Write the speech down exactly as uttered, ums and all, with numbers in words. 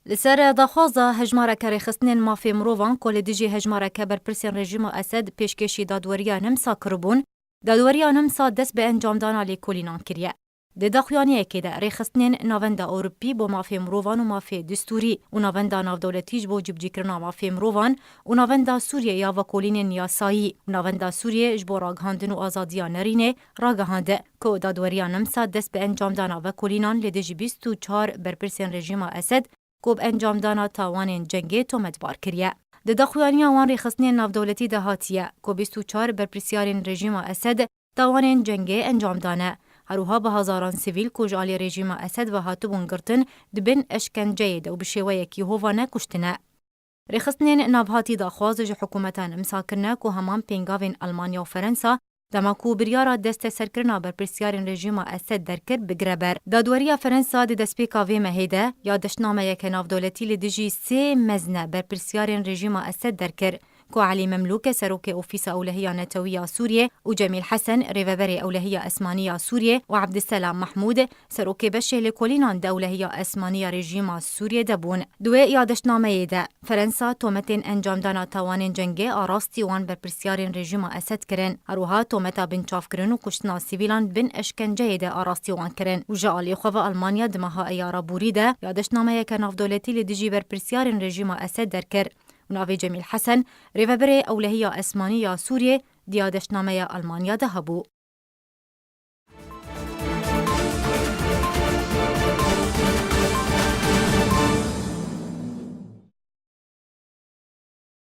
Li ser daxwaza hejmareke rêxistinên mafê mirovan ku li dijî hejmareke berpirsên rejîma Esed pêşkêşî dadweriya Nimsa kiribûn, dadweriya Nimsa dest bi encamdana lêkolînan kiriye. Di daxuyaniyekê de rêxistinên Navenda Ewropî bo Mafê Mirovan û Mafê Distûrî û Navenda Navdewletî ji bo Cibcîkirina Mafê Mirovan û Navenda Sûriyê ya Vekolînên Yasayî û Navenda Sûriyê ji bo Ragihandin û Azadiya Nerînê ragihand ku dadweriya Nimsa dest bi encamdana vekolînan li dijî bîst û çar berpirsên rejîma Esed ku bi encamdana tawanên cengê tometbar kiriye. Di daxuyaniya wan rêxistinên navdewletî de hatiye ku bîst û çar berpirsyarên rejîma Esed tawanên cengê encam dane. Her wiha bi hezaran sivîl ku ji alî rejîma Esed ve hatibûn girtin, di bin eşkenceyê de û bi şêweyekî hovane kuştine. Rêxistinên navhatî daxwaz ji hikûmeta Nimsa kirine ku heman pêngavên Almanya û Ferensa, dema ku biryara desteserkirina berpirsyarên rejîma Esed derkir, bigire ber. Dadweriya Ferensa di destpêka vê mehê de ya deştnameyeke navdewletî li dijî sê mezne berpirsyarên rejîma Esed derkir, ku Elî Memlûk, serokê Ofîsa Ewlehiya Netewî ya Sûriyê, û Cemîl Hesen, rêveberê Ewlehiya Esmanî ya Sûriyê, û Ebdiselam Mehmûd, serokê beşê lêkolînan di Ewlehiya Esmanî ya rejîma Sûriyê de bûn. Di wê yadiştnameyê de, Ferensa tometên encamdana tawanên cengê a rastî wan berpirsyarên rejîma Esed kirin. Her wiha tometa binçavkirin û kuştina sivîlan bin eşkenceyê de a rastî wan kirin. Û ji alî xwe ve Almanya di meha Eyara borî de yadiştnameyeke navdewletî li dijî berpirsyarên rejîma Esed derkir. Û navê Cemîl Hesen, rêveberê Ewlehiya Esmanî ya Sûriyê, di yadiştnameya Almanya de hebû.